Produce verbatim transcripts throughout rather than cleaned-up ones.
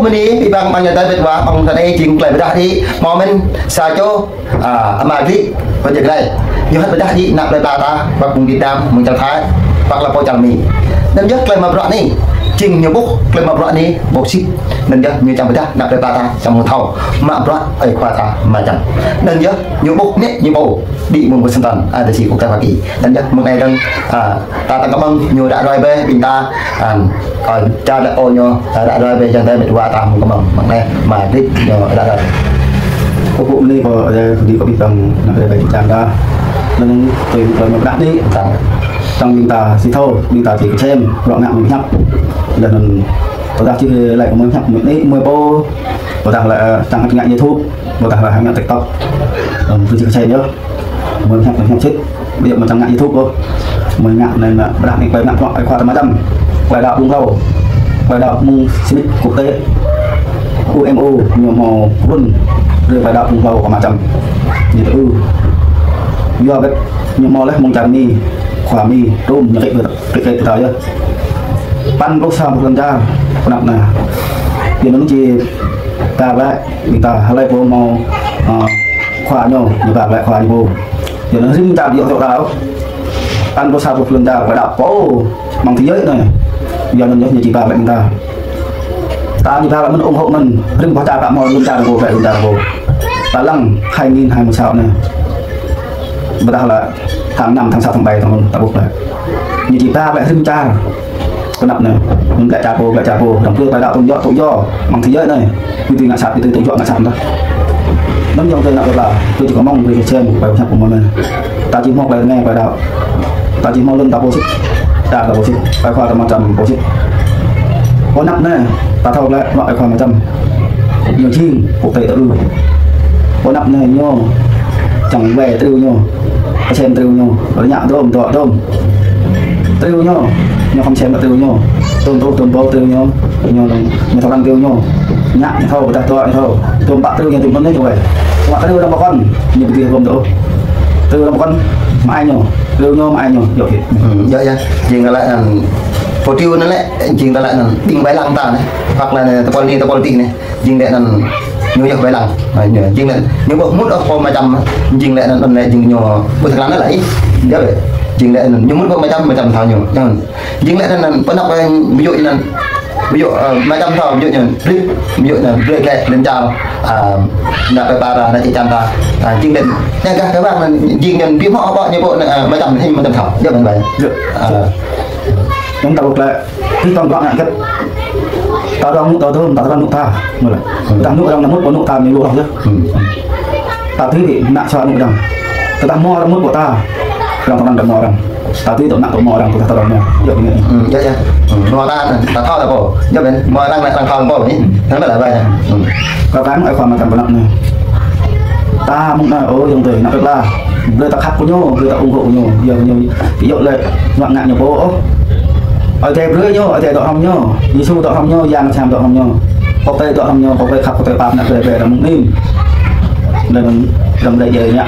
Mơ̆ng anai, ƀing ƀăng ƀăng ñu tơlơi ƀiă wa, ƀăng tơlơi jing tơlơi pơdah đĭ, mơ̆ng mơ̆n, sa čô, a, ama Grik, pơjing rai. Ñu hăt pơdah đĭ, ană plơi pla ta, ƀơi phung Việt Nam, mơ̆ng čar Thái, ƀơi lŏn pô čar Mi. Anŭn yơh tơlơi mă bruă anai, jing ñu ƀuh, tơlơi mă bruă anai, ƀu sĭt. Anŭn yơh ñu čang pơdah, ană plơi pla ta, čang mơ̆ng thâo, mă bruă, ơi khua ta, mă čăm. Anŭn yơh ñu ƀuh, anai, ñu ƀuh, đĭ mơ̆ng Washington, a, đa si quốc tế Hoa Kỳ. Anŭn yơh mơ̆ng anai dơ̆ng, a, ta tăng kơ mơ̆ng ñu ră ruai bĕ, ƀing ta, a, kơ čar lĕ ôh ñu, a, ră ruai bĕ, čang tơlơi ƀiă wa ta mơ̆ng kơ mơ̆ng, mơ̆ng anai, mă đĭ ñu ră ruai. Kơ pơpŭ anai kơ, a, kơ đĭ kơ ƀing ta, ană plơi pla čang ta. Anŭn tui kơ mă bruă anai. Ta. Tăng ƀing ta, si thâo, ƀing ta či kơčem, rŏ ngă mơ̆ng hiăp. Anŭn, tơdah či lĕ kơ mơ̆ng hiăp, mơ̆ng anai, mơ̆ng pô, tơdah lĕ, a, tăng ngă YouTube. Ƀôdah lĕ hăng ngă TikTok. Ơ, ƀu či kơčem yơh. Mơ̆ng hiăp, mơ̆ng hiăp sĭt. Ƀu djơ̆ mơ̆ng čang ngă YouTube ôh. Mơ̆ng ngă anai mă bruă anai, tơlơi mă bruă, ơi khua ta mă čăm. Tơlơi đaŏ ƀơ̆ng hlâo. Tơlơi đaŏ mơ̆ng sĭt quốc tế. U N O, ñu hmâo run. Brơi tơlơi đaŏ ƀơ̆ng hlâo kơ mă čăm. Ñu tơ ư. Yua hơget ñu hmâo lĕ mơ̆ng čar Mi. Khua Mi, trôm, ñu kĕ brơi. Kĕ kĕ ta yơh. Păn pluh sa pluh lŏn čar, pơnăp anai. Yua anŭn či ba glaĭ, ƀing ta hlơi pô hmâo, ơ, khua ñu, ñu ba glaĭ khua ñu pô. Yua anŭn rĭm čar yơh tŏ ta ôh. Păn pluh sa pluh lŏn čar, ƀơi đaŏ pô, mơ̆ng thế giới anai. Yua anŭn yơh ñu či ba glaĭ ƀing ta. Ta či ba glaĭ mơ̆n ủng hộ mơ̆n, rĭm boh čar ta hmâo lŏn čar pô, glaĭ lŏn čar pô. Ta lăng hai nghìn hai mươi sáu anai. Ƀôdah lĕ tháng năm, tháng sáu, tháng bảy, tháng năm, ta ƀuh lĕ. Ñu či ba glaĭ rĭm čar. Pơnăp anai, mơ̆ng glaĭ čar pô, glaĭ čar pô, răng brơi tơlơi đaŏ tŭ yŏ, tŭ yŏ, mơ̆ng thế giới anai. Ƀu dưi ngă sat, ƀu dưi tŭ yŏ ngă sat dah. Anŭn yơh tơlơi ană plơi pla, tui či kơ mơ̆ng brơi kơčem, ƀơi hiăp kơ mơ̆ng anai. Ta či hmâo tơlơi rơngai tơlơi đaŏ. Ta či hmâo lŏn ta pô sĭt. Čar ta pô sĭt. Ơi khua ta mă čăm pô sĭt. Pơnăp anai, ta thâo glaĭ, mă ơi khua mă čăm. Ñu jing, quốc tế tơ ư. Pơnăp anai ñu, čang wai triu ñu. Kơčem triu ñu, rơñă dôm, dŏ dôm. Triu ñu, ñu khŏm čem triu ñu. Tôm tôm tôm tôm triu ñu, ñu, ñu thâo răng triu ñu. Ngă ñu thâo, ƀôdah dŏ ñu thâo. Tôm pă triu ñu tôm pơnai ñu wai. Mă triu răng pơkŏn, ñu ƀu dưi gum tơ. Triu răng pơkŏn, mă ai ñu. Triu ñu, mă ai ñu, yơh kĕ. Ư, yơh, yơh. Jing tơlơi anŭn, pô triu anŭn lĕ, jing tơlơi anŭn, ƀing wai lăng ta anai. Hoặc là tơpôl anai, tơpôl adih anai. Jing lĕ anŭn ñu yơh wai lăng. Ơ, ñu, jing lĕ ñu ƀu mŭt ôh pô mă čăm, jing lĕ anŭn, anŭn lĕ jing ñu ƀu thâo krăn lĕ. Yơh, jing lĕ anŭn ñu mŭt pô mă čăm, mă čăm thâo ñu. Anŭn. Jing lĕ anŭn, anŭn pơnăp ƀu djơ̆ anŭn. Ƀu djơ̆, ơ, mă čăm thâo, ƀu djơ̆ anŭn. Brơi, ƀu djơ̆ anŭn, brơi glaĭ lŏn čar. A, ană plơi pla, ană čư̆ čan ta. A, jing lĕ, anŭn gah kơ ƀăng anŭn, jing anŭn, ƀu hmâo ôh ƀô̆ ñu ƀô̆ anŭn, ơ, mă čăm, hĭ mă čăm thâo. Yơh, ƀing wai. Yơh. A. Anŭn ta ƀuh lĕ. Ih tong dua ngă hơget. Ta dong mŭt ta dong, ta dong mŭt ta. Mơ̆ lĕ. Dah mŭt arăng mŭt, pô mŭt ta mơ̆ lu arăng yơh. Ta tui ƀing ană čua mŭt arăng. Tơdah hmâo arăng mŭt pô ta. Arăng tong dong hmâo arăng. Ta tui tong ană tong hmâo arăng, tơdah ta dong hmâo. Yơh ƀing anai. Ư, yơh, yơh. Ư, hmâo ta, ta thâo ta pô. Yơh ƀing, hmâo arăng lĕ arăng thâo pô ih. Anŭn lĕ ƀing. Ư. Kơ ƀing ơi khua mă čăm pơnăp anai. Ta mŭt anai, ơ, ayŏng adơi, ană plơi pla. Brơi ta khăp kơ ñu, brơi ta ủng hộ kơ ñu. Yua kơ ñu, ƀu djơ̆ lĕ, mă ngă ñu pô ôh. Ơi Adai brơi ñu, Ơi Adai dŏ hrŏm ñu. Yêsu dŏ hrŏm ñu, Yang Bơngăt Hiam dŏ hrŏm ñu. Quốc tế dŏ hrŏm ñu, quốc tế khăp, quốc tế pap, ană plơi pla ta mơ̆ng anai. Anŭn, anŭn, anŭn lĕ djai ngă.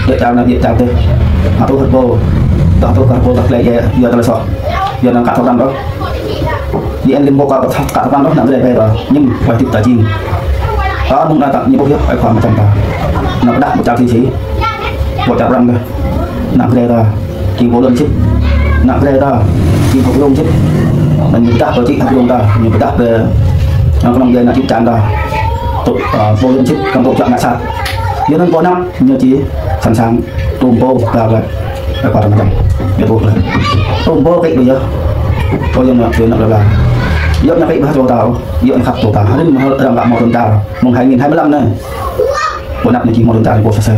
Djai čar anai, djai čar tih. Hơtuh hơt pô. Tơtuh hơt pô, tơlơi djai, yua tơlơi soh. Yua anŭn kăt tơpăn ôh. Di en lim bok kăt, kăt tơpăn ôh, ană plơi pla ta. Ñu, wai tip ta jing. Ta mơ̆ng anai ta, ñu ƀuh yơh, ơi khua mă čăm ta. Anŭn pơdah ƀu čar tih si. Ƀu čar prăng dah. Ană plơi ta, jing pô lŏn sĭt. Ană plơi ta, jing pô rông sĭt. Anŭn ñu pơdah pơ čih pô rông ta, ñu pơdah pơ, anŭn kơnơ̆ng djai ană čư̆ čan ta. Tŭ, a, pô lŏn sĭt, kăm tŭ čuă ngă sat. Yua anŭn pô anăp, ñu či sẵn sàng, tôm pô, ba glaĭ. Ơi khua ta mă čăm. Yơh ƀuh lĕ. Tôm pô kĕ ƀu yơh. Pô yơh ană, yơh ană plơi pla. Yơh ană kĕ ƀu hă čô ta, yơh ană khăp čô ta. Rĭm hơ̆ arăng ƀă hmâo lŏn čar. Mơ̆ng hai nghìn hai mươi lăm anai. Pô anăp ñu či hmâo lŏn čar ñu pô sasem.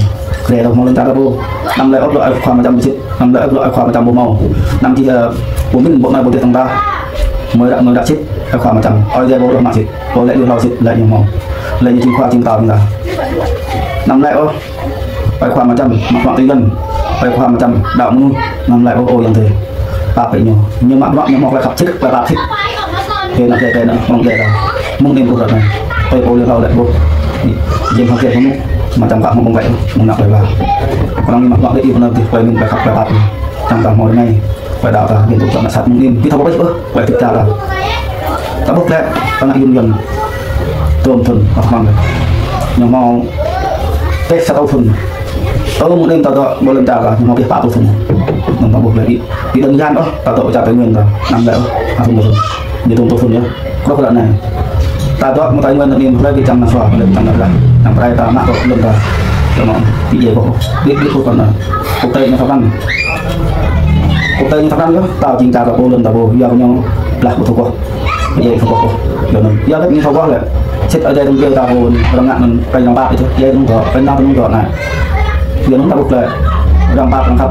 Brơi ta hmâo lŏn čar ta pô. Anăm lĕ ôh bruă ơi khua mă čăm ƀu sĭt. Anăm lĕ ôh bruă ơi khua mă čăm ƀu hmâo. Anăm či, ơ, pô mĭn ƀu anai ƀu djơ̆ tơ̆ng ta. Mơi răk, mơi răk sĭt. Ơi khua mă čăm. Ơi Adai pô ruah mă sĭt. Pô lĕ djru hlâo sĭt, lĕ ñu hmâo. Lĕ ñu jing khua jing pơtao ƀing ta. Anăm lĕ ôh. Ơi khua mă čăm, mă bruă tui lŏn. Ơi khua mă čăm, đaŏ mơnuih. Anăm lĕ ôh, ơ ayŏng adơi. Pap ƀing ñu. Ñu mă bruă, ñu hmâo tơlơi khăp sĭt, tơlơi pap sĭt. Kơ ană plơi pla, kơ ană mơ̆ng plơi ta. Mơ̆ng anai ƀuh ră anai. Tui pô lĕ hlâo lĕ ƀuh. Jing hơget mơ̆n. Mă čăm kăt hmâo ƀơ̆ng glaĭ. Mơ̆ng ană plơi pla. Kơnơ̆ng ñu mă bruă lĕ, ih pơnơ̆ng tih, tơlơi mơ̆ng tơlơi khăp tơlơi pap. Čang ta hmâo rơngai. Tơlơi đaŏ ta, ƀing tŭ čuă ngă sat mơ̆ng anai. Ƀu thâo pơpŭ ôh. Tơlơi tip čar ta. Ta ƀuh lĕ, ta ngă yun yun. Tôm thŭn, ăh, mơ̆ng. Ñu hmâo pĕ sa rơtuh thŭn. Tơl mơ̆ng anŭn ta dŏ ƀơi lŏn čar ta, ñu hmâo pĕ pă rơtuh thŭn. Anŭn ta ƀuh lĕ, ƀing, ƀing đơn giản ôh, ta dŏ čar Tây Nguyên ta, năm lĕ ôh, ăh, thŭn rơtuh thŭn. Ñu tôm rơtuh thŭn yơh. Kơnơ̆ng kơ ră anai. Ta dŏ mơ̆ng Tây Nguyên anŭn, hrơi ƀing čang nao sua, ƀing čang nao ră, čang prai ta mă tŏ lŏn ta. Čang nao, ƀing djai boh, ƀing, ƀing pơkŏn anai. Quốc tế ñu thâo krăn. Quốc tế ñu thâo krăn yơh, ta jing čar ta pô lŏn ta pô, yua kơ ñu blah ƀu thâo boh. Djai thâo boh. Yua anŭn. Yua kơ ñu thâo boh lĕ. Sĭt Ơi Adai tơlơi ta pô, arăng ngă anŭn, pơrơngai arăng pap yơh. Djai anŭn dŏ, pơrơngai anŭn dŏ anai. Yua anŭn ta ƀuh lĕ. Arăng pap arăng khăp.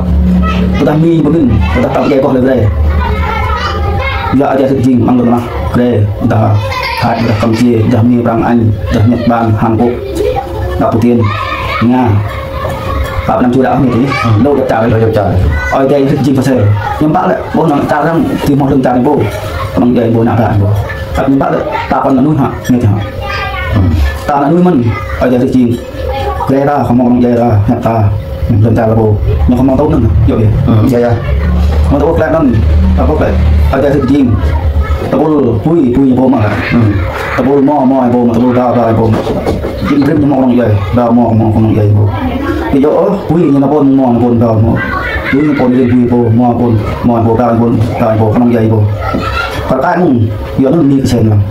Tơdah Mi ƀu mĭn, tơdah ta djai boh lĕ brơi. Yua Ơi Adai sĭt jing, mơ̆ng lŏn tơnah. Brơi, dah Thái, dah Campuchia, dah Mi, Prang, Anh, dah Nhật Bản, Hàn Quốc, dah Putin, Nga. Pă năm čô đah ñu tih, lŏ djăp čar. Lŏ djăp čar. Ơi Adai sĭt jing pơsel. Ñu pă lĕ, ƀuh anŭn čar arăng, tui hmâo lŏn čar ñu pô. Anŭn djai ƀuh ană đah ñu pô. Tăp ñu pă lĕ, ta pơkŏn anŭn hă, ñu tih hă. Hmm. Ta anŭn mơ̆n, Ơi Adai sĭt jing. Brơi ta, khŏm mơ̆ng djai ta, hiăp ta. Lŏn čar ta pô. Ñu khŏm mơ̆ng tŭ anŭn, yơh. Hmm, yơh, yơh. Mơ̆ng tŭ klĕ anŭn, ta ƀuh klĕ. Ơi Adai sĭt jing. Tơpul, pui, pui ñu pô mă. Hmm. Tơpul mơ̆, mơ̆ ñu pô mă, tơpul ba, ba ñu pô mă. Jing brơi ñu mơ̆ng anŭn djai, ba mơ̆, mơ̆ng anŭn djai pô. Ƀu djơ̆ ôh, pui ñu nao pô, mơ̆ ñu pô, ba mơ̆. Pui ñu pô, ñu pô, mơ̆ pô, mơ̆ pô, ba pô, ba pô, kơnơ̆ng djai pô. Kar kaĭ mơ̆ng, yua anŭn Mi kơsem lăng.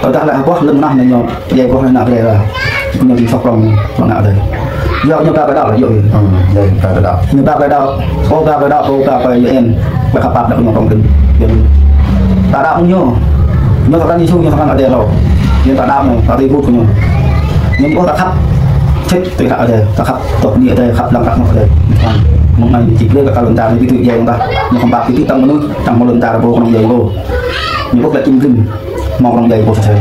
Tơdah lĕ hơpă lŏn tơnah anai ñu, djai boh anai ană Adai ta. Ñu jing sŏk prŏng, prŏng ană Adai. Yua ñu ba kơ đaŏ lĕ yơh. Hmm, djai ba kơ đaŏ. Ñu ba kơ đaŏ, pô ba kơ đaŏ, pô ba kơ U N. Ba khăp pap ană ñu prŏng dơ̆ng. Yua ñu. Ta đaŏ mơ̆ng ñu. Ñu thâo krăn Yêsu, ñu thâo krăn Adai hlâo. Ñu ta đaŏ mơ̆ng, ta tui hơbut kơ ñu. Ñu ƀuh ta khăp. Sĭt tui hă Adai, ta khăp. Tŏk ni Adai, khăp lăng khăp Adai. Mơ̆ng anai ñu či brơi kơ lŏn čar ñu ƀu tui djai mơ̆ng ta. Ñu khŏm ba kơ tui tơ̆ng mơnuih, tơ̆ng mơ̆ng lŏn čar pô kơnơ̆ng djai pô. Ñu ƀuh lĕ jing brơi. Mơ̆ng anŭn djai pô sơsel.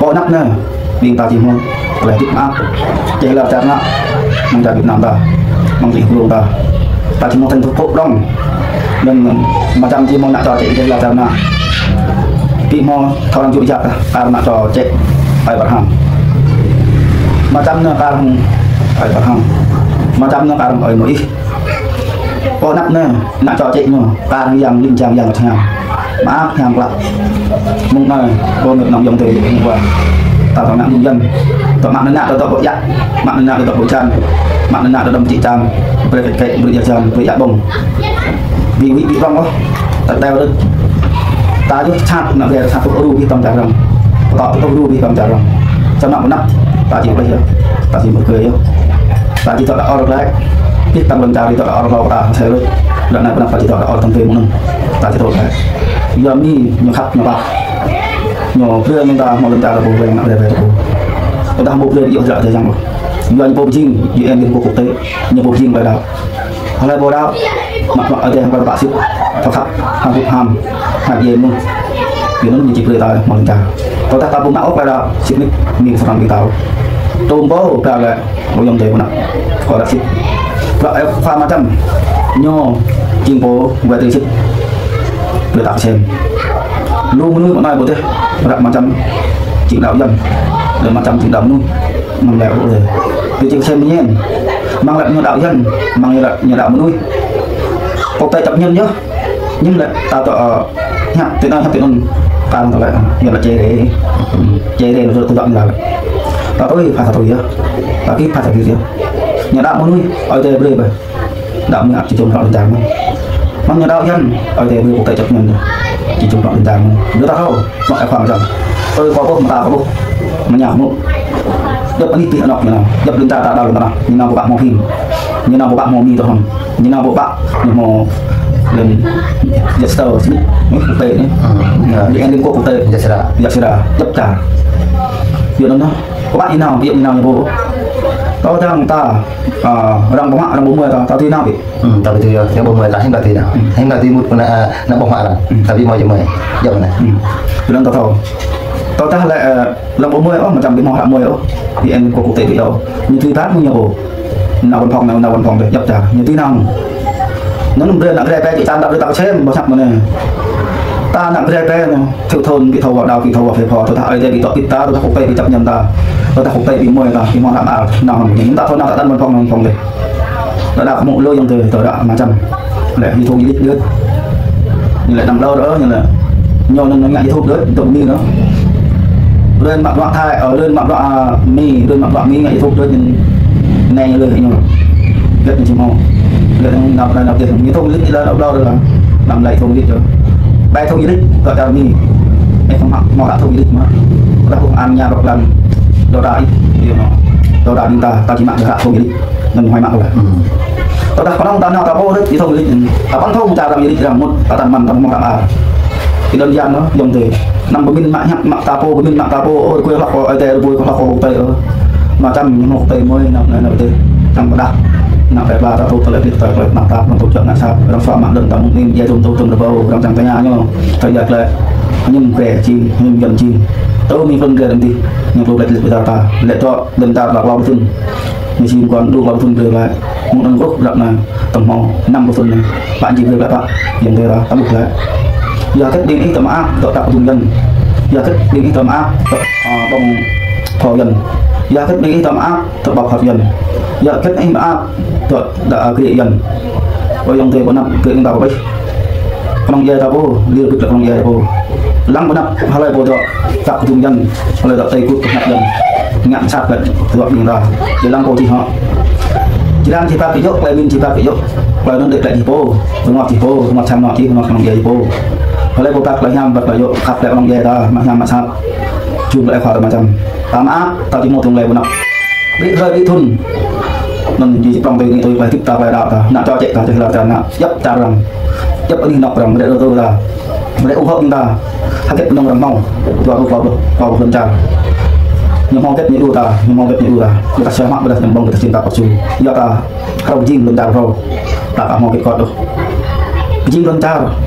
Pô anăp anai, ƀing ta či hmâo tơlơi hơdip mơak. Čeh lar čar anai, mơ̆ng čar Việt Nam ta, mơ̆ng čih glông ta. Ta či hmâo thành phố prŏng. Lŏn mơčăm či hmâo ană čô čĕ čeh lar čar anai. Ƀu hmâo thâo arăng čuh jak, kar ană čô čĕ Abraham. Mơčăm anai kar hăng Abraham. Mơčăm anai kar hăng ơi Môis. Pô anăp anai, ană čô čĕ ñu, kar hăng yang ling jang yang ngăt hiam. Mơak hiam klă. Mơ̆ng anai, pô ngăt nong yŏng tơi, mơ̆ng anai. Ta tơ̆ ngă mơ̆ng yăn. Tơ̆ mă anai ană tơ̆ tơ̆ ƀu jak. Mă anai ană tơ̆ tơ̆ ƀu jan. Mă anai ană tơ̆ tơ̆ či jan. Brơi kĕ kĕ, brơi jak jan, brơi jak ƀơ̆ng. Ƀing wĭ ƀing prŏng ôh. Ta teo đôč. Ta yơh čăt ană Adai čăt tŭ ru ƀing tơ̆ng čar arăng. Tŭ tŭ ru ƀing tơ̆ng čar arăng. Čăm ană pô anăp. Ta či ƀlĕ yơh. Ta či mơ̆ kơ yơh. Ta či tŏ đa or glăi. Ƀing tơ̆ng lŏn čar či tŏ đa or hlâo ta sel đôč. Ră anai pơ anăp ta či tŏ đa or tơ̆ng tơi mơ̆ng anŭn. Ta či tŏ glăi. Yua Mi ñu khăp ñu pap. Ñu brơi mơ̆ng ta hmâo lŏn čar ta pô brơi ană Adai brơi ta pô. Tơdah hmâo brơi yơh jră jang ôh. Yua ñu pô pơjing, U N Liên Hợp Quốc quốc tế. Ñu pô pơjing brơi đaŏ. Hlơi ƀu đaŏ, mă, mă Adai hăng pă sĭt, thâo khăp, hăng hŭp ham, hăng djai mơnuih. Yua anŭn ñu či brơi ta hmâo lŏn čar. Tơdah ta ƀu mă ôh pă đaŏ, sĭt nik, Mi sơrăng ƀing ta. Tôm pô, pă lĕ, ƀu yŏng djai pô anăp. Kơ đaŏ sĭt. Pă, ơ, khua mơčăm, ñu, jing pô, wai tơi sĭt. Brơi ta kơsem. Lu mơnuih pơnai pơtih, ră mơčăm, jing đaŏ yăn. Lĕ mơčăm jing đaŏ mơnuih. Mơ̆ng lĕ ôh lĕ. Tui či kơsem mơñen. Mơ̆ng lĕ ñu đaŏ yăn, mơ̆ng lĕ ñu đaŏ mơnuih. Quốc tế chấp nhận yơh. Ñu lĕ ta tŏ, ơ, hiăp tui anŭn, hiăp tui anŭn. Kar hăng tơlơi, ñu lĕ čê rê. Čê rê lĕ tui tŏ ñu lĕ. Ta tui, pha ta tui yơh. Ta kĭ pha ta kĭ yơh. Ñu đaŏ mơnuih, Ơi Adai brơi ƀơi. Đaŏ mơnuih ăt či čŏng rŏ lŏn čar mơ̆n. Mơ̆ng ñu đaŏ yăn, Ơi Adai brơi quốc tế chấp nhận. Či čŏng rŏ lŏn čar mơ̆n. Ñu ta thâo, mă ơi khua mơčăm. Ơi kâo ƀuh, mơta kâo ƀuh. Mơña kâo ƀuh. Djŏp anih tih anŏk ñu nao. Djŏp lŏn čar ta đaŏ lŏn tơnah. Ñu nao ƀu pă hmâo phim. Ñu nao ƀu pă hmâo Mi tơ hŏng. Ñu nao ƀu pă ñu hmâo lŏn jat stơ sĭt. Nih, quốc tế nih. Hmm, ya. Di Liên Quốc quốc tế. Jat sera. Jat sera. Djŏp čar. Yua anŭn. Ƀu pă ñu nao, ƀu pă ñu nao ñu ƀu. Tơdah ta, ơ, arăng ƀu mă, arăng ƀu mơ̆ ta, ta tui nao ƀu. Hmm, ta ƀu tui yơh, arăng ƀu mơ̆ ta, hiư̆m ta tui nao. Hmm. Hiư̆m ta tui mŭt pơ anai, ơ, ană ƀơ̆ng huă arăng. Hmm. Ta ƀu mơ̆ či mơ̆. Djŏp anai. Hmm. Yua anŭn ta thâo. Tơdah lĕ, ơ, arăng ƀu mơ̆ ôh, mơčăm ƀu hmâo arăng mơ̆ ôh. Di Liên Quốc quốc tế ƀu yơh. Ñu tui ƀă mơ̆ng ñu ôh. Ană văn phòng anai, ană văn phòng tih, djŏp čar. Ñu tui nao. Anŭn brơi ană Adai pĕ či čan đaŏ brơi ta kơsem, ƀu hiăp mơ̆n. Ta ană Adai pĕ anai. Thâo thun, ƀu thâo wơ̆t đaŏ, ƀu thâo wơ̆t phê pho, tơdah Ơi Adai ƀu tŏ pit ta, tơdah quốc tế ƀu chấp nhận ta, tơdah quốc tế ƀu mơ̆ ta, ƀu hmâo arăng ăt, nao hăng ñu, ta thâo nao ta đaŏ văn phòng, văn phòng tih. Ta đaŏ kơ mơ̆ng lu yŏng tơi, ta đaŏ mơčăm. Lĕ YouTube đôč đôč. Ñu lĕ năm đaŏ đôč, ñu lĕ. Ñu anŭn ngă YouTube đôč, tŏ Mi anŭn. Lŏn mă bruă Thái, ơ, lŏn mă bruă, a, Mi, lŏn mă bruă Mi, ngă YouTube lŏn anai lŏn ñu. Lŏn ñu čim hŏ. Lŏn ñu năp, năp dih. Ñu thŭn lít lŏn năp đôč lŏn. Năm lĕ thŭn lít yơh. Ƀai thŭn lít, kơ čar Mi. Ơ, kơ mă, mă kơ thŭn lít mă. Kơ kơ an ña rŏk lăm. Đôč đa ih, yơh nô. Đôč đa ƀing ta, ta či mă kơ thŭn lít. Anŭn huai mă kơ lĕ. Tơdah pơnong ta nao ta pô rơ̆t, ih thŏng lĭt. Ta păng thŏng čar arăng lĭt arăng mŭt, ta tăn mơ̆n ta mơ̆ng ta ar. Ih đơn giản lŏ, yŏng tê. Năm pơmĭn mă hiăp mă ta pô, pơmĭn mă ta pô, ơ, rơbui hlăk kơ, ơ, tê, rơbui hlăk kơ, ơ, tê, ơ. Mă čăm ñu hlăk tê mơi, năp, năp, năp tê. Čăm pơdah. Năp tê pla ta tŭ tơlơi plit tơlơi plit mă ta, mă tŭ čơk nă sap, arăng sua mă đơn ta mŭt ning, ia tŭm tŭ tŭm rơbâo, arăng čăm tơña ñu. Tơña klĕ. Hiư̆m krê čing, hiư̆m yŏn čing. Tơl mi pơ̆n krê rơ̆m tih. Ñu tŭ klĕ klĕ pơdah ta. Lĕ tŏ, đơn ta lăk lăk pơtŭn. Ñu sim kuan đu lăk pơtŭn brơi lĕ. Mŭt anŭn kruh răp anai, tơm hmâo, năm pơtŭn anai. Pă jing brơi lĕ pă, yŏng tê ta, ta ƀuh lĕ. Yua kơ ƀing ih tơm ăp, tŏ tăk pơtŭn yŏng. Yua kơ ƀing ih tơm ăp, tŏ, a, ƀơ̆ng thâo yŏng. Yua kơ ƀing ih tơm ăp, tŏ ƀơ̆ng hăp yŏng. Yua kơ ƀing ih tơm ăp, tŏ đa, a, krê yŏng. Ơ yŏng tê ƀu năp, krê yŏng ta ƀuh. Kơnơ̆ng ia ta pô, lir bĭt lĕ kơnơ̆ng ia ta pô. Lăng ƀu năp, hlơi pô tŏ, tăk pơtŭn yŏng, hlơi tŏ tơi kŭt pơhnăp yŏng. Ngă sat lĕ, tŏ ƀing ta. Jơlan pô čih hŏ. Jơlan čih pap kơ yŏk, klei min čih pap kơ yŏk. Klei anŭn đĕ klei čih pô. Rơngot čih pô, rơngot čang rơngot čih, rơngot kơnơ̆ng ia čih pô. Hlơi pô tăk klei hiam, băt klei yŏk, khăp klei kơnơ̆ng ia ta, mă hiam mă sat. Jum klei khua ta mă čăm. Ta mă ăp, ta či mŭt tơlơi ƀu năp. Ƀĭ hrơi ƀĭ thŭn. Anŭn či prŏng tui ni tui klei tip ta klei đaŏ ta. Nă čô čĕ ta čĕ hla ta nă. Djăp čar arăng. Djăp anih anŏk arăng. Mơdrĕ rơtô ta. Mơdrĕ ung hŏk ta. Hơget pơnong arăng hmâo. Dua pluh, dua pluh, dua pluh lŏn čar. Ñu hmâo hơget ñu đu ta. Ñu hmâo hơget ñu đu ta. Kơ ta sơmă mơdah ñu ƀơ̆ng kơ ta čin ta pơsu. Yua ta. Hrŏm jing lŏn čar hrŏm. Ta ka hmâo hơget kơt đôč. Jing lŏn čar,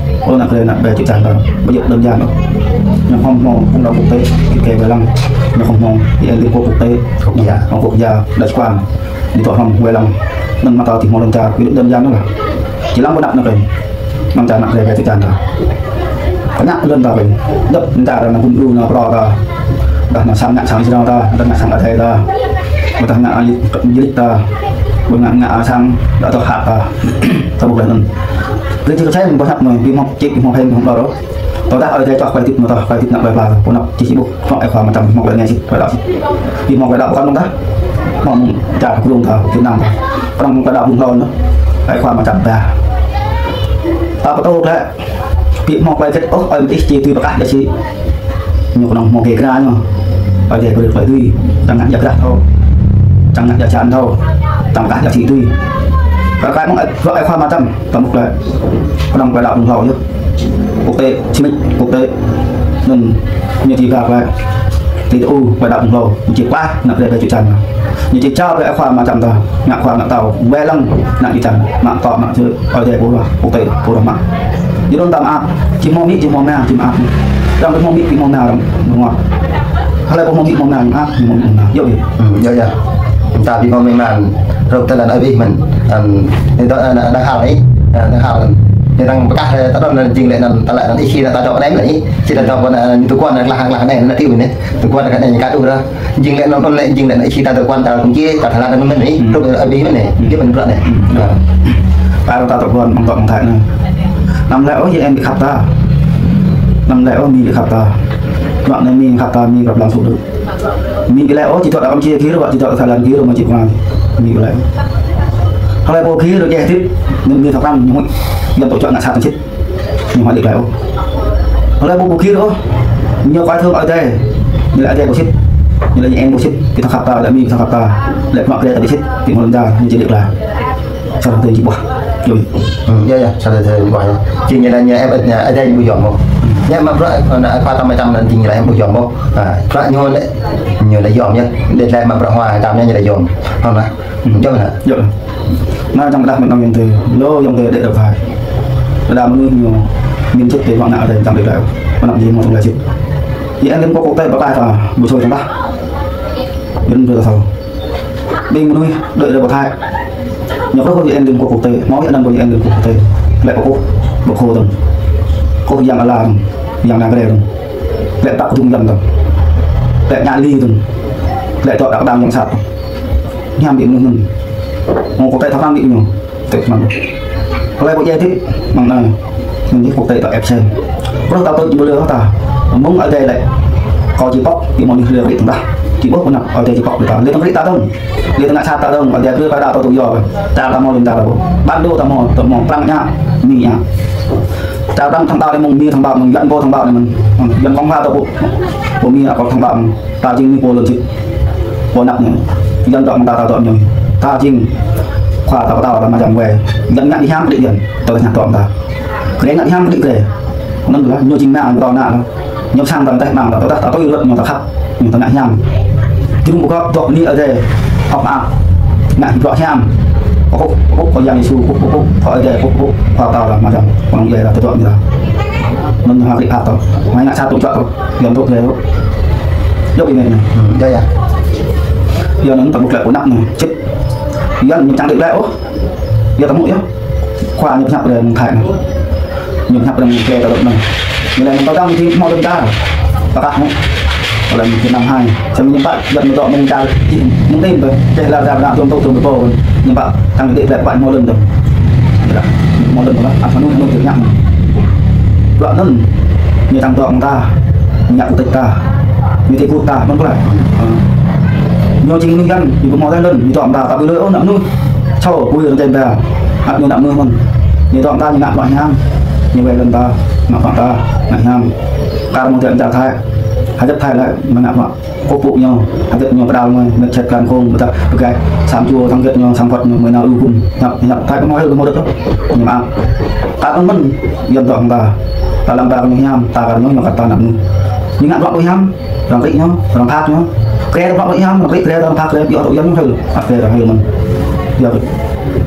ơ, nă krê nă ƀe čư̆ čan ta. Ƀu djơ̆ đơn giản ôh. Ñu khŏm hmâo phung đaŏ quốc tế, kơ kơ wai lăng. Ñu khŏm hmâo, ih eng Liên Quốc quốc tế, quốc gia, hmâo quốc gia, đại sứ quán. Ñu tŏ hrŏm wai lăng. Anŭn mă ta či hmâo lŏn čar, ƀu djơ̆ đơn giản ôh lah. Či lăng ƀu năp nă krê. Lŏn čar nă krê ƀe čư̆ čan ta. Kơ nă lŏn ta ƀing. Djăp lŏn čar nă gum đu nă pro ta. Dah nă sang ngă sang sirao ta, dah ngă sang adai ta. Dah ngă alit, jilit ta. Ƀu ngă ngă sang, dah tŏ hăt ta. Ta ƀuh lĕ anŭn. Rơ̆ či kơsem ƀu hăt mơi, ƀu hmâo čik, ƀu hmâo heng, ƀu hmâo đôč. Tơdah ơi adai čoh klei tip mơ̆ tơdah klei tip nă ƀai pla, pơnăp či či ƀuh, tŏ ơi khua mă čăm, hmâo klei nge sĭt, klei đaŏ sĭt. Ƀu hmâo klei đaŏ pơkŏn mơ̆ng tah, hmâo mơ̆ng čar kơ krông ta, Việt Nam ta. Prŏng klei đaŏ ƀuh hlâo anŭn, ơi khua mă čăm ta. Ta pơtô klĕ, ƀu hmâo klei hơget ôh, ơi mơ̆ ih či tui pơkah đa sĭ. Ñu kơnơ̆ng hmâo kơ kra ñu. Ơi adai brơi klei tui, čang ngă ia krah thâo. Čang ngă ia čan thâo. Čang pơkah đa sĭ tui. Kar kaĭ mơ̆ng ơi, ơi khua mă čăm. Tơm klĕ, pơnong klĕ đaŏ ƀuh hlâo yơh. Quốc tế, či mĭt, quốc tế. Anŭn, ñu či ba klĕ. Či tŭ, klĕ đaŏ ƀuh hlâo. Ñu či pơklaih, nă klĕ ƀe čư̆ čan. Ñu či čao klĕ khua mă čăm ta. Ngă khua ngă tâo. Wai lăng, nă čư̆ čan. Mă tŏ, mă čư̆. Ơi adai ƀuh hlâo, quốc tế, ƀuh hlâo mă. Ñu đôn ta mă ăp. Či hmâo amĭ, či hmâo ama, či mă ăp. Arăng ƀu hmâo amĭ, ƀu hmâo ama, arăng ƀu hmâo. Hlơi ƀu hmâo amĭ, hmâo ama, ñu ăp. Ñu hmâo amĭ, hmâo ama. Yơh, yơh. Hm, yơh, yơh. Ta ƀu hmâo amĭ ama, rơ̆k tơlơi anŭn ƀu hmâo. Hm, anŭn tơ, anŭn, anŭn hal anai, anŭn hal anŭn. Anai arăng pơkah, ta đŏn anŭn jing lĕ anŭn, ta lĕ anŭn ih či anŭn ta dŏ anai lĕ ih. Či ta dŏ anŭn, anŭn tơguan anŭn klah klah anai, anŭn tiu anai. Tơguan anŭn klah anai, kah đôč ră. Jing lĕ anŭn, anŭn lĕ jing lĕ anŭn ih či ta tơguan ta kung či, ta tơlơi anŭn mơ̆n ih. Hm. Rơ̆k anŭn ƀu hmâo anai, hm, ih pơ̆n bruă anai. Hm. Ƀă. Pă arăng ta tơguan, mơ̆ng tŏ mơ̆ng thai anai. Năm lĕ ôh, jing em ƀu khăp ta. Năm lĕ ôh, mi ƀu khăp ta. Bruă anai mi khăp ta, mi kơ lăng sŭ đôč. Mi ƀu lĕ ôh, či tŏ đaŏ Kampuchia gir, wă či tŏ Thái Lan gir, mă či kơnang. Mi ƀu lĕ. Hlơi pô gir, rơ̆k djai hơdip, anŭn mi thâo krăn, ñu huĭ. Yua tŏ čuă ngă sat tơm sĭt. Ñu huĭ lĕ klĕ ôh. Hlơi pô ƀu gir ôh, ñu kơ thơ̆ng ơi adai. Ñu lĕ adai ƀu sĭt. Ñu lĕ ñu eng ƀu sĭt. Ƀu thâo khăp ta, lĕ mi ƀu thâo khăp ta. Lĕ bruă krê ta ƀu sĭt. Ƀu hmâo lŏn čar, ñu či lĕ klĕ. Sa tơlơi či ƀuh. Yơh. Hm, yơh, yơh, sa tơlơi či ƀuh yơh. Či ñu lĕ ñu ĕp, ĕp, ñu adai ñu ƀu yom ôh. Ñu mă bruă, anŭn, khua ta mă čăm anŭn či ñu lĕ ƀu yom ôh. Ha, bruă ñu lĕ, ñu lĕ yom yơh. Đe lĕ mă bruă hua čăm ñu lĕ yom. Hnơ̆ng lah. Hm, yơh lah. Yơh. Anai čang pơdah mơ̆ng yŏng tê. Lŏ yŏng tê đĕ rơ̆k thai. Đa mơnuih ñu. Min čĭt tê mă ngă adai čang đĕ rơ̆k. Mơnăp jing mơ̆ tơlơi čĭt. Ih eng Liên Quốc quốc tế pơklaih ta. Ƀu sui tơdah. Yơh, ƀu thâo. Ƀing mơnuih đuaĭ rơbâo Thái. Ñu kơkuh kơ ih eng Liên Quốc quốc tế, hmâo ih anăn kơ ih eng Liên Quốc quốc tế. Lĕ kơkuh, ƀu kơkuh tơm. Kơkuh yang ala tơm, yang nao krê tơm. Lĕ tăk kơdŭng yăm tơm. Lĕ ñă li tơm. Lĕ tŏ đăk đang yang sat tơm. Hiam ƀing mơnuih anŭn. Hmâo quốc tế thâo krăn ƀing ñu. Tĕk mơ̆n. Hlơi pô djai tĕk mơ̆ng anai. Mơ̆ng anai quốc tế ta ĕp sem. Bruă ta tŭ ƀu lĕ ta. Mơ̆ng adai lĕ. Kâo či pŏk, či mơ̆ ni lĕ rĭ tơdah. Či ƀuh pơnăp, Ơi Adai či pŏk kơ ta. Lĕ tơdah rĭ ta dơ̆ng. Lĕ tơdah ngă sat ta dơ̆ng, Ơi Adai brơi kơ ta tŭ yua. Ta ta mơ̆ lĕ ta ta ƀuh. Bản đồ ta mơ̆, ta mơ̆, prăng ñă, mi ñă. Ta prăng thông báo lĕ mơ̆ng mi thông báo mơ̆ng, Yuan pô thông báo lĕ mơ̆ng. Yuan Cộng hòa ta ƀuh. Pô mi akŏ thông báo mơ̆ng. Ta jing ni pô lŏn jit. Pô năp ñu. Yuan dŏ mơ̆ng ta ta dŏ ñu. Ta jing. Khua ta pơtao ta mă jăm wai. Yuan ngă hiam kơ đĭ Yuan. Ta ta ñă dŏ mơ̆ng ta. Kre ngă hiam kơ đĭ kre. Anŭn lah, ñu jing na, ta na lah. Ñu sang ta teh mang ta, ta ta tui rơ̆t ñu ta khăp, ñu ta ngă hiam. Jơnum pơgop dŏ ni Ơi Adai, hŏk mơak, ngă bruă hiam. Kơkuh, kơkuh kơ Yang Yêsu, kơkuh, kơkuh kơ Ơi Adai, kơkuh, kơkuh kơ ta lah mă jăm, kơnơ̆ng Ơi Adai lah tơdruă ñu lah. Anŭn ñu hơget hăt ta, mai ngă sat tŭ čuă ta, Yuan tŭ Ơi Adai tŭ. Dŏ ƀing ñu. Hmm, ya, ya. Yuan anŭn ta ƀuh lĕ pơnăp ñu, čĭt. Yuan ñu čang đĭ lĕ ôh. Yua ta mŭk yơh. Khua ñu pơhiăp lĕ mơ̆ng Thái anŭn. Ñu pơhiăp lĕ mơ̆ng Thái ta lŏk anŭn. Ñu lĕ mơ̆ng ta dang jing hmâo lŏn čar. Ta kah mơ̆n. Ta lĕ mơ̆ng Việt Nam hai. Samơ̆ ñu pă, yua ñu dŏ mơ̆ng čar jing mơ̆ng tim tơ. Čeh lar čar na tŭm tŭ tŭm tŭ. Ñu pă, tăng đĭ lĕ pă hmâo lŏn tơ. Ñu pă, hmâo lŏn tơ. Asal anŭn, anŭn tơ ñă. Bruă anŭn. Ñu čang dŏ mơ̆ng ta. Ñu ñă quốc tịch ta. Ñu tĕ kut ta, mơ̆n pơlai. Ñu jing mơnuih Yuan, ñu ƀu hmâo lŏn, ñu dŏ mơ̆ng ta, ta ƀu lơi ôh, ană mơnuih. Čô, ƀu lơi rơngai ta. Ăt ñu ană mơnuih mơ̆n. Ñu dŏ mơ̆ng ta, ñu ngă bruă hiam. Ñu wai lŏn ta, ngă bruă ta, ngă hiam. Kar mơ̆ng tian čar Thái. Hơget Thái lĕ, mơ̆ ngă bruă. Kơkuh pơpŭ ñu, hơget ñu pơdal mơ̆, mĕt čet klan kông, ƀôdah pơgai, sam čô, thang hơget ñu, sam phŏt ñu, mơ̆ nao ư kŭm. Ngă, ngă, Thái kơ mơ̆ hơget mơ̆ hơget. Ñu mă. Kar mơ̆n, Yuan dŏ mơ̆ng ta. Ta lăng ta kơ ñu hiam, ta kar ñu, ñu kar ta ană mơnuih. Ñu ngă bruă ƀu hiam. Arăng rĭ ñu, arăng phak ñu. Kre arăng phak ñu hiam, arăng rĭ kre arăng phak kre, ƀiă arăng Yuan ñu hil. Ăt kre arăng hil mơ̆n. Yua kơ.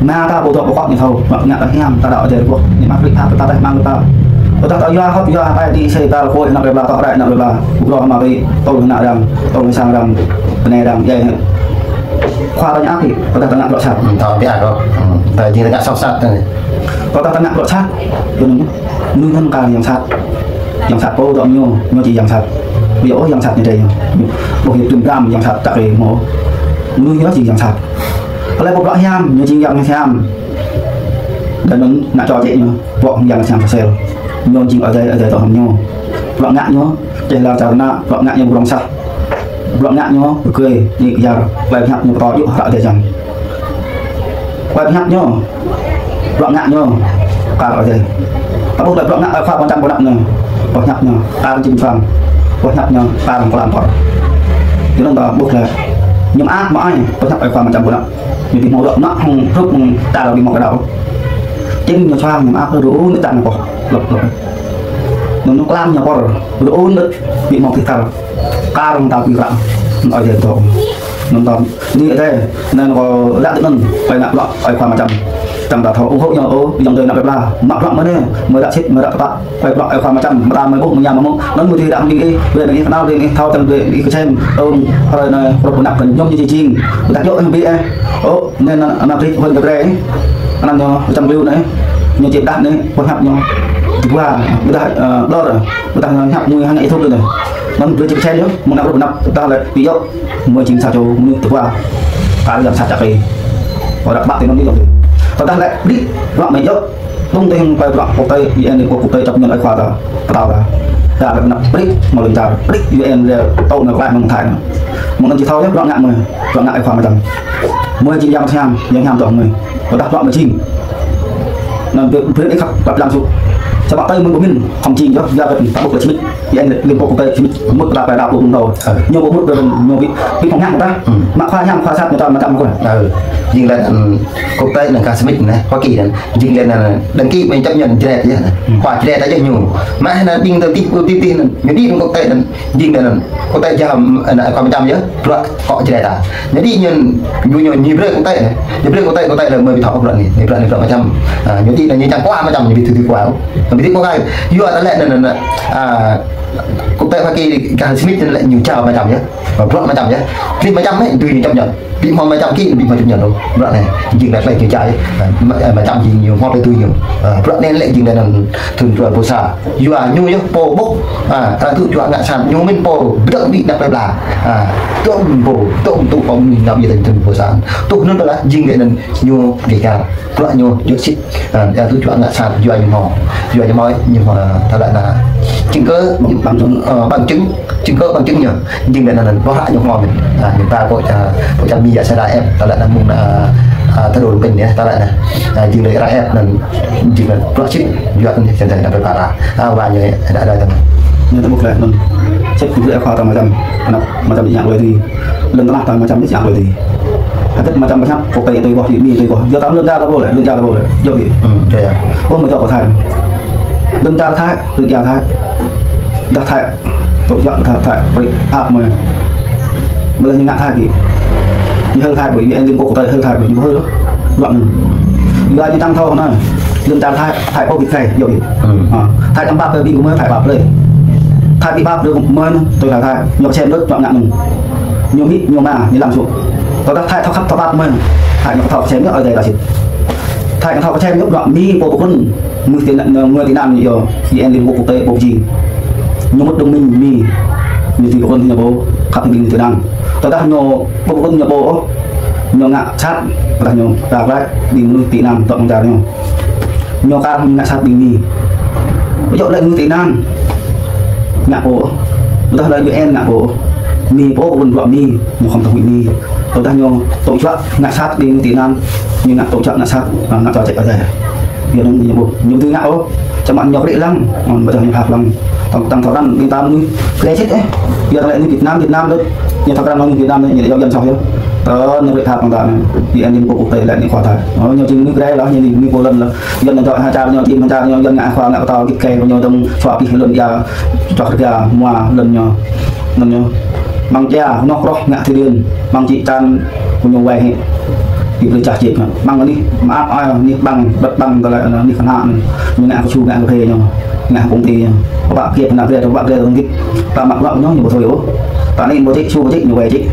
Na ta ƀu dŏ ƀu kŏk ñu thâo, mă ngă ta hiam, ta dŏ Ơi Adai rơgoh. Ñu mă rĭ phak ta teh mang ta. Ƀôdah ta yua hŏt, yua hai ti se ta kôi ană plei pla, tŏ rai ană plei pla. Ƀu krô mă rĭ, tơl ană arăng, tơl sang arăng, bơnai arăng, yai. Khua ta ñu ăt rĭ, ƀôdah ta ngă bruă sat. Hmm, ta ƀiă kơ. Hmm, ta jing ta ngă soh sat ta anai. Ƀôdah ta ngă bruă sat. Yua anŭn. Mơnuih anŭn kar yang sat. Yang sat pô dŏ ñu, ñu jing yang sat. Ƀiă ôh yang sat ñu dai ñu. Ƀuh yua tŭm dram yang sat čak kơ hmâo. Mơnuih ñu jing yang sat. Alai pô bruă hiam, ñu jing yang hiam. Đa anŭn ngă čô čĕ ñu, pô yang hiam sel. Ñu jing Ơi Adai, Ơi Adai dŏ hăng ñu. Bruă ngă ñu, čeh lar čar na, bruă ngă ñu ƀu rŏng sah. Bruă ngă ñu, pơgơi, ñu yar, klai pơhiăp ñu pơtô djuh hră Ơi Adai jăm. Klai pơhiăp ñu, bruă ngă ñu, kar Ơi Adai. Ta ƀuh lĕ bruă ngă ơi khua pơčăm pơnăp ñu, pơhiăp ñu, kar jing pơsuang, pơhiăp ñu, kar kơlam pơr. Yua anŭn ta ƀuh lĕ, ñu mơak mơai, pơhiăp ơi khua pơčăm pơnăp. Ñu ƀu hmâo dŏ mă hăng hrup hăng ta ƀu hmâo kơdâo. Jing ñu suang ñu mơak rơun ta ñu pơh, lŏk lŏk. Anŭn kơlam ñu pơr, rơun ƀu hmâo kơdâo. Kar ta ƀu ră, anŭn Ơi Adai dŏ. Anŭn ta, ni Ơi Adai, anŭn kâo lăk tui anŭn, klai ngă bruă, ơi khua pơčăm. Čang ta thâo, ủng hộ ñu, ơ, yang dơi ană plei pla. Mă bruă mơ̆ anai, mơ̆ ră sĭt, mơ̆ ră tơpă. Klai bruă ơi khua pơčăm, mơta mơ̆ ƀuh, mơ̆ ñam mơ̆ mŭk. Anŭn mơ̆ tui đah ƀing ih, ƀing ih kơnăl, ƀing ih thâo, čang ƀing ih kơsem. Ơ, hrơi anai, hrơi pơnăp kơ ñu ñu jing jing. Ƀôdah djơ̆ ih ƀing ih. Ơ, anai anăn, anăn rĭ huĭ kơ drơi. Anăn ñu, čang ƀiu anai. Ñu či đah anai, pơhiăp ñu. Dua, ƀôdah, ơ, đơr. Ƀôdah ñu hiăp mui hăng ih thŭk anai. Anŭn brơi či kơsem ñu, mơ̆ng anăp hrơi pơnăp, ƀôdah lĕ, ƀu djơ̆. Mơi jing sa čô mơnuih tơpă. Kar yang sat čak kơ. Ƀôdah ƀă tui anŭn ƀu djơ̆. Ƀôdah lĕ, ƀĭ, bruă mơi djơ̆. Tŭng tơhing klai bruă quốc tế, U N quốc tế chấp nhận ơi khua ta, pơtao ta. Ta lĕ pơnăp ƀĭ, mơ̆ lŏn čar, ƀĭ U N lĕ tŭ nao klai mơ̆ng Thái anŭn. Mơ̆ng anŭn či thâo yơh, bruă ngă mơi, bruă ngă ơi khua pơčăm. Mơi jing yang hiam, yang hiam dŏ mơi. Ƀôdah bruă mơi jing. Anŭn brơi, brơi ih khăp, khăp lăng sŭ. Samơ̆ tơi mơ̆ng ƀu min, khŏm jing yơh, yua kơ ta ƀuh lĕ čmit. Yua anŭn lĕ Liên Quốc quốc tế, ñu mŭt ta pơđar pơđar pơđar. Ơ. Ñu ƀu mŭt pơđar, ñu ƀĭ, ƀĭ phŏng hiam ta. Hmm. Mă khua hiam, khua sat ñu ta mă čăm kơ. Ơ. Jing lĕ, ưm, quốc tế anŭn kơ Smith anai, Hoa Kỳ anŭn. Jing lĕ anŭn đăng ký mơi chấp nhận Jrai yơh. Hmm. Khua Jrai ta yơh ñu. Mă anŭn ƀing ta tih, tih, tih anŭn. Ñu đĭ anŭn quốc tế anŭn. Jing lĕ anŭn. Quốc tế jam anŭn khua pơčăm yơh. Bruă kơ Jrai ta. Jadi ñu, ñu, ñu, ñu brơi quốc tế anai. Ñu brơi quốc tế, quốc tế lĕ mơi ƀu thâo bruă anai. Anai bruă anai bruă pơčăm. A, ñu đĭ anŭn ñu čang khua pơčăm, ñu ƀu thâo tui khua. Ñu ƀu thâo khua. Yua ta lĕ anŭn, anŭn, anŭn. A, Quốc tế Hoa Kỳ kah Smith anŭn lĕ ñu jao mă čăm yơh. Bruă mă čăm yơh. Kơ mă čăm anai, tui ñu chấp nhận. Ƀĭ hmâo mă čăm kơ, ƀĭ hmâo chấp nhận ôh. Bruă anai, jing lĕ klai ñu jao yơh. Mă, mă čăm jing ñu hmâo tui ñu. Bruă anai lĕ jing lĕ anŭn thŭn dua rơbâo sa. Yua ñu yơh pô ƀuh. A, arăng tŭ čuă ngă sat ñu mơ̆n pô. Ƀơdơ̆ng ƀĭ anăp plei pla. A, tŭm pô, tŭm tŭ pô mơnuih nao ƀiă tơl thŭn dua rơbâo sa. Tŭ anŭn pơlah jing lĕ anŭn ñu dêh kar. Bruă ñu djơ̆ sĭt. A, arăng tŭ čuă ngă sat yua ñu hmâo. Yua ñu hmâo, ñu hmâo, a, ta lĕ anŭn. Chứng cứ, bằng chứng, ờ, bằng chứng, chứng cứ, bằng chứng ñu. Jing lĕ anŭn, anŭn, ƀuh ră ñu hmâo mơ̆n. À, ñu ba pô, à, pô čăm Mi djă sa đa ĕp, tơlơi anŭn mơ̆ng, à, à, tơdô lŏm pin ñu, tơlơi anŭn. À, jing lĕ ră ĕp anŭn, jing lĕ pluh čit, yua anŭn, čang čang đa pơpara. À, wa ñu, đa, đa, đa. Ñu tơƀuh lĕ anŭn. Sĭt ñu lĕ khua ta mơčăm, anăp mơčăm ñu lĕ tui. Lŏn tơnah ta mơčăm ñu lĕ tui. Hơget mơčăm pơhiăp, pô tơi tui ƀuh, Mi tui ƀuh. Yua ta lŏn čar ta ƀuh lĕ, lŏn čar ta ƀuh lĕ. Yua kơ. Ơ, mơ̆ čŏk pơ Thái. Lŏn čar Thái, lŏn čar Thái. Dah Thái, tŏ juă Thái, Thái, brơi ăp mơ̆. Mơ̆ lĕ ñu ngă Thái kơ. Ñu hơ̆ Thái ƀơi, ñu eng ling kơ Thái hơ̆ Thái ƀơi, ñu hơ̆ lŏ. Juă ñu. Yua ñu tăng thâo anai. Lŏn čar Thái, Thái pô ƀĭt Thái, yua kơ. Ơ. Thái tăng pap brơi ƀing gơmơi, Thái pap brơi. Thái ƀĭ pap brơi gơmơi, tui Thái Thái. Ñu kơčem đôč, juă ngă ñu. Ñu mĭ, ñu ma, ñu lăng sŭ. Tơdah Thái thâo khăp, thâo pap gơmơi. Thái ñu thâo kơčem đôč, ơi adai ta sĭt. Thái ñu thâo kơčem đôč, juă Mi pô pơkŭn. Mưh tị nạn, mưh tị nạn ñu, UN Liên Hợp Quốc tế ƀuh jing. Ñu mŭt đồng minh Mi, ñu tui pơkŭn ñu pô, khăp ƀing tị nạn. Tơdah ñu pô pơkŭn ñu pô ôh, ñu ngă sat, tơdah ñu ra glăi, ƀing mơnuih tị nạn dŏ amăng čar ñu. Ñu kar ngă sat ƀing Mi. Ƀu djơ̆ lĕ mưh tị nạn ngă pô ôh. Tơdah lĕ UN ngă pô ôh. Mi pô pơkŭn bruă Mi, ñu khŏm tơhuĭ Mi. Tơdah ñu tŏ juă ngă sat ƀing tị nạn, ñu ngă tŏ juă ngă sat, ngă tŏ čĕk adai. Yua anŭn ñu ƀuh, ñu tui ngă ôh, čăm mă ñu brơi lăng, ôn ƀơi ñu hăp lăng. Tăng, tăng thâo krăn, ƀing ta mơnuih, glai sĭt ĕh. Yua lĕ ñu Việt Nam, Việt Nam đôč, ñu thâo krăn ñu Việt Nam đôč, ñu yua jăn soh yơh. Tơ ñu brơi hăp tăng ta anai, UN Liên Hợp Quốc tế lĕ ñu khua ta. Ơ, ñu jing mơnuih glai lă, ñu jing mơnuih pô lŏn lă. Yua ñu dŏ ha čar ñu, jing ha čar ñu, yua ngă khua ngă pơtao, git gai, ñu dŏng suă pih lŏn ia, čŏk rơga, mua lŏn ñu. Lŏn ñu. Mơ̆ng čia, noh roh ngă thĭ điên, mơ̆ng či čan, kơ ñu wai hĭ. Ƀu brơi čah čĕk ñu. Mơ̆ng anih, mơak ai, anih ƀăng, bật ƀăng, tơlơi anŭn, anih kơnă anŭn. Ñu ngă kơsu, ngă kơphê ñu. Ngă công ty ñu. Pơpă kiăp, pơnă brơi, pơpă brơi, tơlơi git. Ta mă bruă ñu, ñu ƀu thâo ôh. Ta anai ƀu čĕk, su ƀu čĕk, ñu wai čĕk.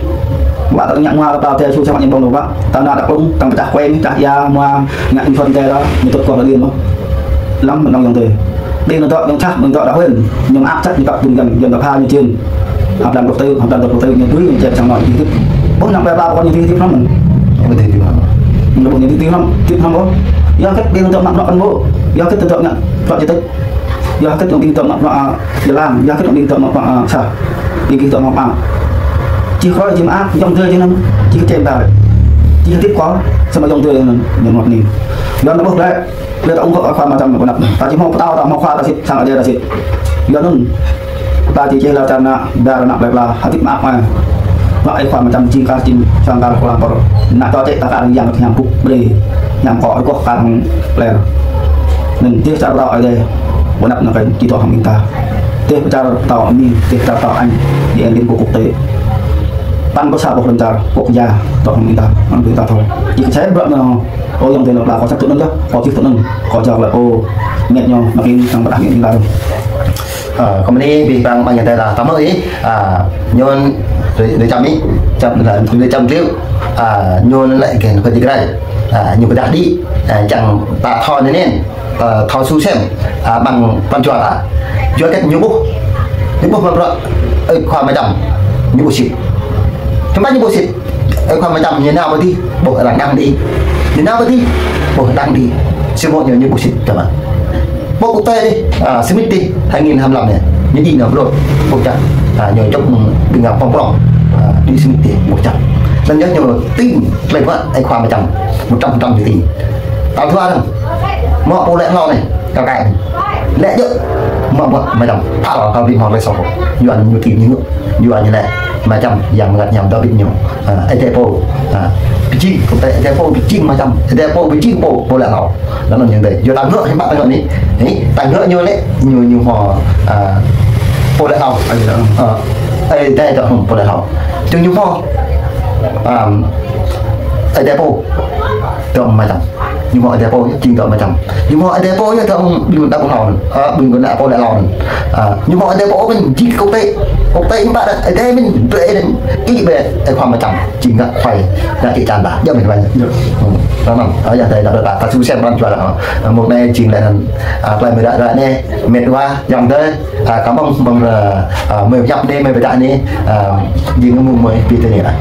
Pơpă ta ngă mua, ta teo su, čang ñu ƀơ̆ng pơpă. Ta nă đa plung, ta pơčah kueng, čah ia, mua, ngă ñu phun tê đa, ñu tŭt kơ lŏn điên mơ̆. Lăm mơ̆n anŭn yơh tê. Ƀing ñu dŏ, ñu čah, ƀing dŏ đa huên. Ñu mơak čăt, ñu kăp tung jăn, jăn ta pha ñu čin. Hăp lăm đôk tơ, hăp lăm đôk tơ, ñu tui, ñu čĕk čang anŭn, ñu tui. Ƀuh năng pơpă, pơkŏn ñu tui, tui hrŏm mơ̆n. Ñu tui, tui hrŏm. Ñu ƀuh ñu tui, tui hrŏm, tui hrŏm ƀuh. Yua hơget ƀing dŏ mă bruă kăn ƀuh. Yua hơget dŏ ngă bruă čĕk. Yua hơget ƀing dŏ mă bruă, a, jơlan. Yua hơget ƀing dŏ mă bruă, a, sa. Ƀing dŏ mă bruă. Či hrơi, či mơak, yŏng tơ či anŭn. Či kơčem ta. Či kơtip kơ, samơ̆ yŏng tơ anŭn, ñu mă anai. Yua anŭn ƀuh lĕ. Lĕ ta ung kơ khua mơčăm pơnăp. Ta či hmâo pơtao, ta hmâo khua ta sĭt, sang adai ta sĭt. Yua anŭn. Ta či čih lăp čar ană, dar ană plơi pla, hơdip mơak mă. Mă ai khua mơčăm jing kar jing sang kar kơ lăm pơr. Nă tŏ čĕk ta kar yang hiam pŭk brơi. Hiam kơ rơgoh kar hăng plơi. Anŭn dêh čar pơtao adai. Pơnăp anŭn kơ či dŏ hăng ƀing ta. Dêh čar pơtao Mi, dêh čar pơtao Anh, di Liên Hợp Quốc tế. Tăng kơ sa boh lŏn čar, quốc gia, dŏ hăng ƀing ta, hăng ƀing ta thâo. Či kơčem bruă anŭn. Ơ, yŏng tơ lŏ pla kơ sat tŭ anŭn yơh, kơ čih tŭ anŭn, kơ jao lĕ, ơ, met ñu, mă kin tăng pơdah met ñu laru. Ơ, kơ mơ̆n anai, ƀing ƀing ƀing yŏng tơ lŏ, tơma ih, ơ, ñu, đơi, đơi čăm ih, čăm lĕ, đơi čăm kliu, ơ, ñu lĕ kơ, kơ jik rai, ơ, ñu pơdah đĭ, ơ, čang ta thâo anŭn anŭn, ơ, thâo su sem, ơ, ƀing pran jua ta. Jua kơ ñu ƀuh, ñu ƀuh mă bruă, ơi, khua mơčăm, ñu ƀuh sĭt. Tơma ñu ƀuh sĭt. Ơi khua mơčăm ñu nao pơ adih, ƀuh arăng đang đĭ. Ñu nao pơ adih, ƀuh đang đĭ. Samơ̆ ñu, ñu ƀuh sĭt tơma. Ƀuh quốc tế đih, ơ, Smith đih, hai nghìn hai mươi lăm anai. Ñu đĭ nao brơi, ƀuh čăk. Ơ, ñu čŏk ƀing ngă pơm prong. Ơ, đĭ Smith đih, ƀuh čăk. Anŭn yơh ñu tin, tơlơi pơhiăp ơi khua mơčăm. Một trăm phần trăm ñu tin. Tal dua anŭn. Mơ̆ pô lĕ hlâo anai, kâo kai. Lĕ djơ̆, mă bruă mơčăm. Phă lŏ kâo ƀing hmâo tơlơi soh. Yua anŭn ñu tin ñu ngă. Yua ñu lĕ mơčăm yang mơngăt hiam Dawid ñu. Ơ, Ơi Adai pô. Ơ, pơjing, kơ tơ Ơi Adai pô pơjing mơčăm. Ơi Adai pô pơjing pô, pô lĕ hlâo. Anŭn anŭn yơh tơ. Yua ta ngă hiư̆m pă ta ngă anai. Anai, ta ngă ñu lĕ, ñu, ñu hmâo, ơ, pô lĕ hlâo. Ơi Adai. Ơ, Ơi Adai dŏ hăng pô lĕ hlâo. Čang ñu hmâo, ơ, Ơi Adai pô dŏ mơčăm. Ñu hmâo Ơi Adai pô, jing dŏ mơčăm. Ñu hmâo Ơi Adai pô, yơh dŏ ƀing đa pô hlâo anŭn. Ơ, ƀing đa pô lĕ hlâo anŭn. Ơ, ñu hmâo Ơi Adai pô mơ̆n, jing quốc tế. Quốc tế ñu ƀă đa, Ơi Adai mơ̆n, brơi anŭn. Ih brơi, ơi khua mơčăm. Jing ngă khua, ngă kơ čan đa. Yơh mơ̆n ƀai. Yơh. Anŭn, anŭn. Ơ, yơh, tơ lŏ ta, ta su sem pran jua lĕ. Ơ, mơ̆ng anai jing lĕ anŭn. Ơ, plơi mơ̆ ră ră anai, met wa, yŏng tơ. Ơ, kâo ƀơ̆ng, ƀơ̆ng, ơ, ơ, mơi pơhiăp anai, mơi pơdah anai. Ơ, jing mơ̆ng mơi pơhiăp anai lĕ.